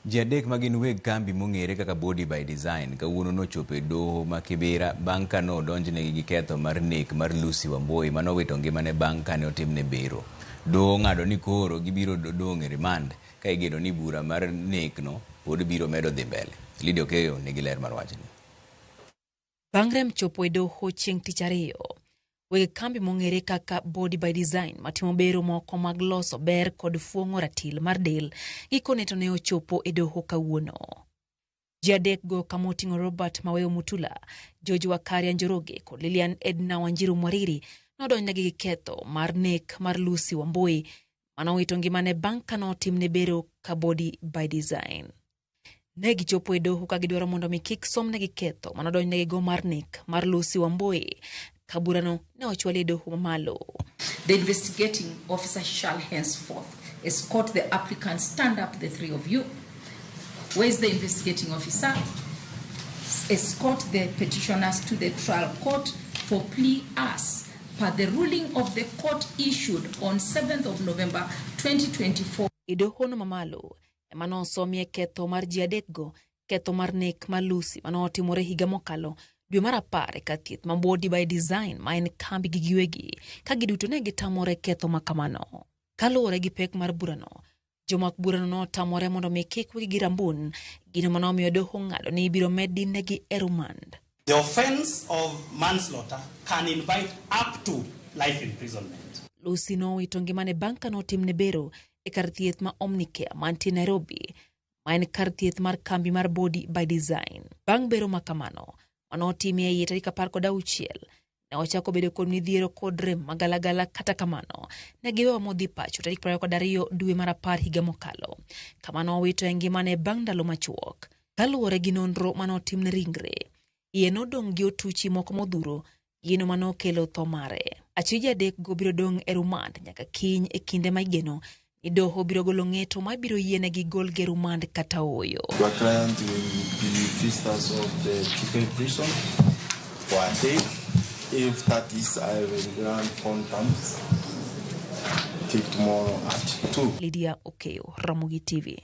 Ji adek ma gin weg kambi mong'ere kaka Body by Design kawuono nochopo e doho ma Kibera bang' ka nodonjnegi gi ketho mar nek mar Lucy Wambui manowito ngimane bang' kane otimne bero. Doho ong'ado ni koro gibiro dong' e remand ka igeno ni bura mar nekno pod biro medo dhi mbele. Lydia Okeyo nigi ler mar wachni. Bang' rem chopo e doho chieng' tich ariyo, weg kambi mong'ere kaka Body by Design matimo bero moko mag loso ber kod fuong'o ratil mar del gikone to ne ochopo e doho kawuono. Ji adekgo kama oting'o Robert Maweo Mutula, George Wakaria Njoroge kod Lilian Edna Wanjiru Mwariri nodonjnegi gi ketho mar nek mar Lucy Wambui manowito ngimane bang' ka notimne bero ka Body by Design. Ne gichopo e doho ka gidwaro mondo mi kik somnegi ketho manodonjnegi go mar nek mar Lucy Wambui ka burano ne ochwal e doho mamalo. The investigating officer shall henceforth escort the applicant. Stand up, the three of you. Where is the investigating officer? Escort the petitioners to the trial court for plea as per the ruling of the court issued on 7th of November 2024. E dohono mamalo ema nosomie ketho mar ji adekgo, ketho mar nek mar Lucy manotimore higa mokalo dwe mar 10 e kar thieth ma Body by Design ma en kambi gi giwegi ka giduto ne gitamore ketho ma kamano. Kaluwore gi pek mar burano, jomak burano notamore mondo mi kik wigi gi rambun, gino manomiyo doho ng'ado ni ibiro med dinegi e rumand. The offense of manslaughter can invite up to life imprisonment. Lucy nowito ngimane bang' ka notimne bero e kar thieth ma Omnicare mantie Nairobi, ma en kar thieth mar kambi mar Body by Design. Bang' bero ma kamano, manotimie iye tarik 16, ne ochako bedo kod midhiero kod rem magalagala. Kata kamano, ne giwewa modhi pacho tarik 22 dwe mar 10 higa mokalo, kama nowito e ngimane bang' ndalo machuok. Kaluwore gi nonro manotimne ringre, iye nodong' gi otuchi moko modhuro, gino manokelo tho mare. Achije adekgo biro dong' e rumand nyaka kiny e kinde ma igeno ni doho biro golo ng'eto ma biro yienegi golgi e rumand kata ooyo. Your client will be visitors of the Kitwe prison for a day. If that is, I will grant phone terms till tomorrow at 2. Lydia Okeyo, Ramogi TV.